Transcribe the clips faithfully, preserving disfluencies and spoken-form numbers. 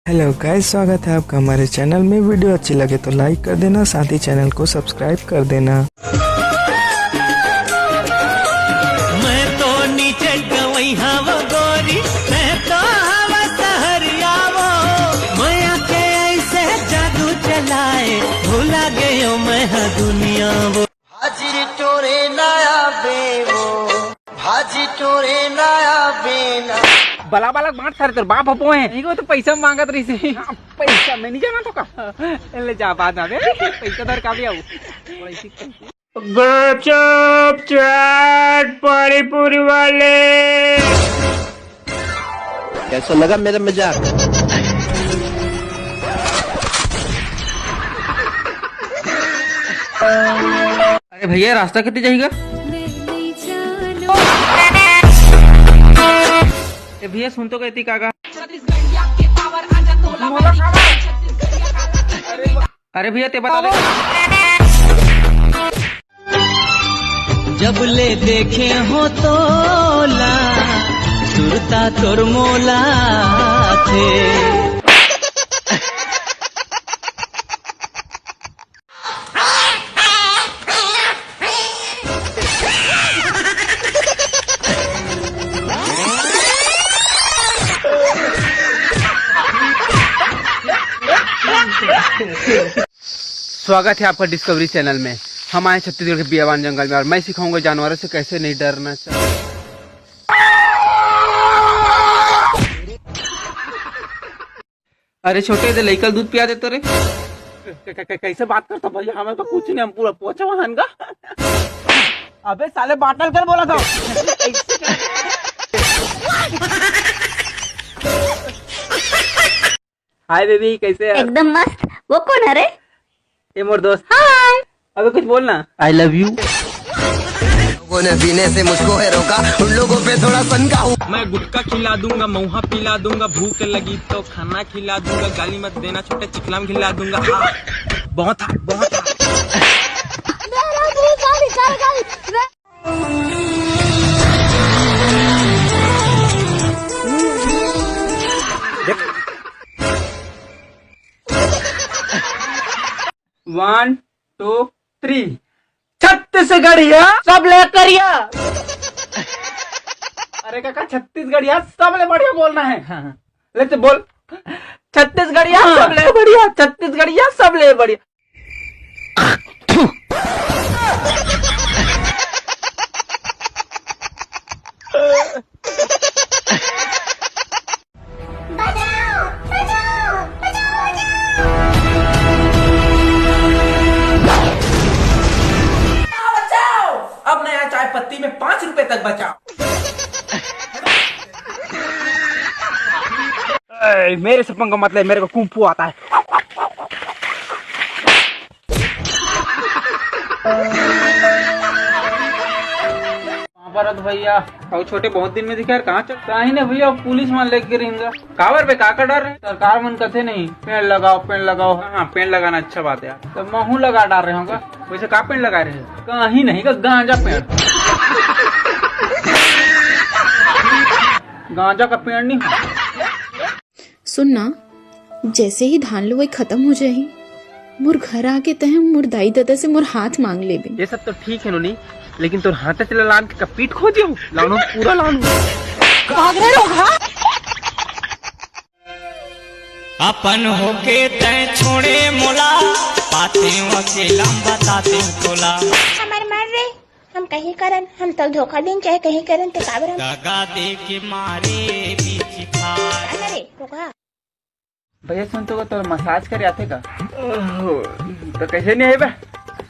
Hello गाइस, स्वागत है आपका हमारे चैनल में। वीडियो अच्छी लगे तो लाइक कर देना, साथ ही चैनल को सब्सक्राइब कर देना। मैं तो नीचे गवई हव गोरी, मैं तो हव सहरिया वो। मया के ऐसे जादू चलाए, भुला गयो मैं हा दुनिया वो। भाजी टोरे नया बेवो, भाजी टोरे नया बेना। बला बला बांट सारे, तोर बाप हपो है। नहीं, वो तो पैसा मांगत रही से। हाँ, पैसा मैं नहीं जाना तो का। ले जा बाद में, पैसा धर का भी आऊ। गपचुप चाट पानी पूरी वाले। कैसा लगा मेरा मजाक? अरे भैया, रास्ता कितनी जाएगा? ए भैया, सुन तो कहती काका। अरे भैया, ते बता दे। जब ले देखे हो तोला, सुरता तोर मोला थे। स्वागत है आपका डिस्कवरी चैनल में। हम आए छत्तीसगढ़ के बियावान जंगल में और मैं सिखाऊंगा जानवरों से कैसे नहीं डरना चाहिए। अरे छोटे, दे लइका ल दूध पिया देतो रे। क-, क-, क-, कैसे बात करता भैया? हमें तो कुछ नहीं, हम पूरा पोछा वहान का। अबे साले, बाटल कर बोला था। हाय बेबी, कैसे है? एकदम मस्त। वो कौन है रे? ये मोर दोस्त। हाय। अबे कुछ बोल ना। I love you। लोगों ने जीने से मुझको है रोका, उन लोगों पे थोड़ा सनका हूँ। मैं गुटखा खिला दूंगा, मऊहा पिला दूंगा, भूख लगी तो खाना खिला दूंगा, गाली मत देना छोटे, चिखलाम खिला दूंगा। आ, बहुत hot, बहुत hot। मेरा मुंह का निकल गई। One, two, three। छत्तीसगढ़िया सब ले करिया। अरे काका, छत्तीसगढ़िया सब ले बढ़िया बोलना है। हाँ, हाँ। ले तो बोल, छत्तीसगढ़िया हाँ। सब ले बढ़िया, छत्तीसगढ़िया सब ले बढ़िया। बचाओ, बचाओ, बचाओ, बचाओ। बचाओ, बचाओ। अब नया चाय पत्ती में पाँच रुपए तक बचाओ। ए, मेरे से पंगा मत ले, मेरे को कुंफू आता है। कहाँ पर हत भैया? अउ छोटे, बहुत दिन में दिखे यार, कहाँ चल? कहीं नहीं भैया, पुलिस मन लेके रहेंगे। काबर बे, का का डर है? सरकार मन कथे नहीं, पेड़ लगाओ, पेड़ लगाओ। हाँ, पेड़ लगाना अच्छा बात है यार। तो महू लगा डार रहे होंगे। वैसे का पेड़ लगा रहे हैं? कहीं नहीं का, गांजा पेड़। गांजा का पेड़ नहीं। सुन ना, जैसे ही धान लुवई खत्म हो जाही, मोर घर आके तैं मोर दाई ददा से मोर हाथ मांग लेबे। ये सब तो ठीक है नोनी, लेकिन तोर हाथ से लान के का पीठ खो दियो, लानो पूरा लानो। भाग रहे लोग, हाँ? अपन होके तैं छोड़े मोला, पाते अकेला बताते तोला। हमर मर रे, हम कहीं करन, हम तो धोखा दिन चाहे कहीं करन, ते काबर हम दगा दे के मारे बीच खार। अरे, रुका। भैया सुन तो, तोर मसाज करे आथे का? ओहो, तो कैसे नहीं है बे?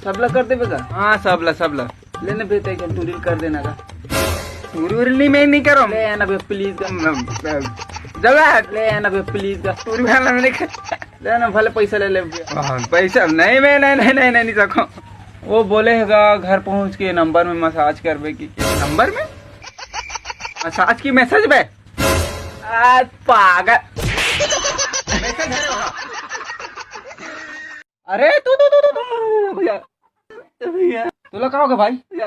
सबला कर देबे का? हाँ, सबला, सबला। लेने बे, ते के टूरी कर देना का? टूरी उरी नहीं, मैं नहीं करूँ। ले आना बे, please का। जला है। ले आना बे, please का। टूरी वाला मैंने ख-, ले आना, भले पैसा ले ले बे। हाँ, पैसा नहीं, मैं नहीं, नहीं, नहीं, नहीं, नहीं सकूँ। वो बोले है का घर पहुँच के नंबर में मसाज करबे की। नंबर में? मसाज की मैसेज में? आ, पागल। अरे, तू, तू, तू, तू, तू, भैया, भैया। तोला का होगे भाई? भैया,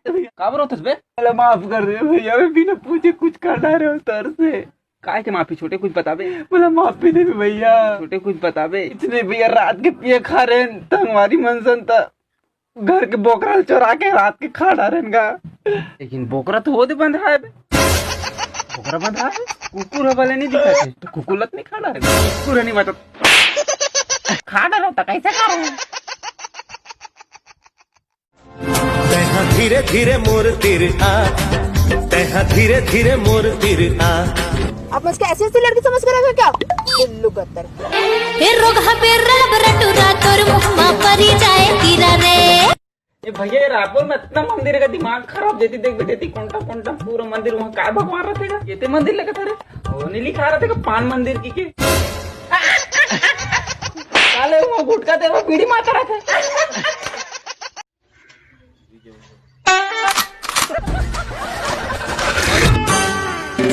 भैया। का बरो तस बे? अरे, माफ कर दे भैया, मैं बिना पूछे कुछ कर डारे हूँ तोर से। काय के माफी छोटे, कुछ बताबे? मोला माफी दे दे भैया। छोटे, कुछ बताबे? इतने भैया रात के पिए खा रहे हैं, तंगवारी मनसन त घर के बोकरा ल चोरा के रात के खा डारेन गा। लेकिन बोकरा तो होदे बंधा है बे। बोकरा बंधा है, कुकुर ह वाले नहीं दिखा, तो कुकुर लत नहीं खा डारे, कुकुर नहीं बचत। खा डारो तो कैसे खा रहे हैं? तैहा धीरे धीरे मोर तिर आ, तैहा धीरे धीरे मोर तिर आ। आप मुझको ऐसी ऐसी लड़की समझ कर रखे हो क्या? उल्लू कत्तर। ए रोगहा बेरा बरटुरा तोर मुहमा परी जाए कीरा रे। ए भैया, ये रायपुर में इतना मंदिर का दिमाग खराब, जेती देख बेटे ती कोंटा कोंटा पूरा मंदिर, वहाँ काय भगवान रहते का? ये ते मंदिर लगा था रे, वो नीली खा रहते का पान मंदिर की के। साले वो गुटखा दे, वो बीड़ी मारता रहते।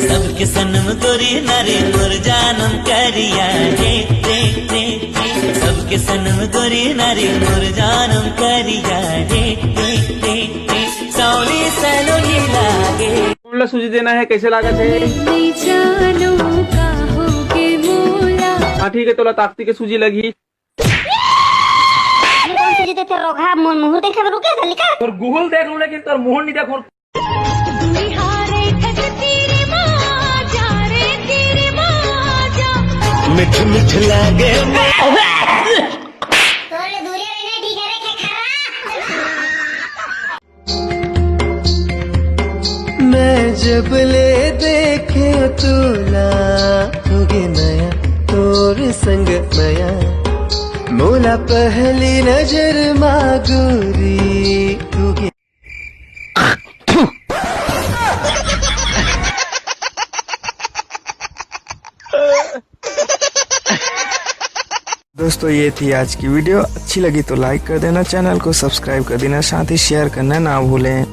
सबके सनम गोरी नारी मोर जानम करिया रे रे रे रे। सबके सनम गोरी नारी मोर जानम करिया रे रे रे रे। सौली सलोनी लागे। कौन ला सूजी देना है, कैसे लागत है? नहीं जानो का हो के मोला। हाँ ठीक है, तोला ताकती के सूजी लगी। कौन सी देते रोगहा मुहूर्त देखे रुके जल्दी कर। तोर गुहल देख लूं, लेकिन तोर मुहूर्त नहीं देखूं। मिठ मिठ लागे तोरे दूरिया रहने ठीक है रे के खरा। मैं जब ले देखे तोला, तुगे नया तोर संग नया, मोला पहली नजर मा गोरी तुगे। दोस्तों, ये थी आज की वीडियो। अच्छी लगी तो लाइक कर देना, चैनल को सब्सक्राइब कर देना, साथ ही शेयर करना ना भूलें।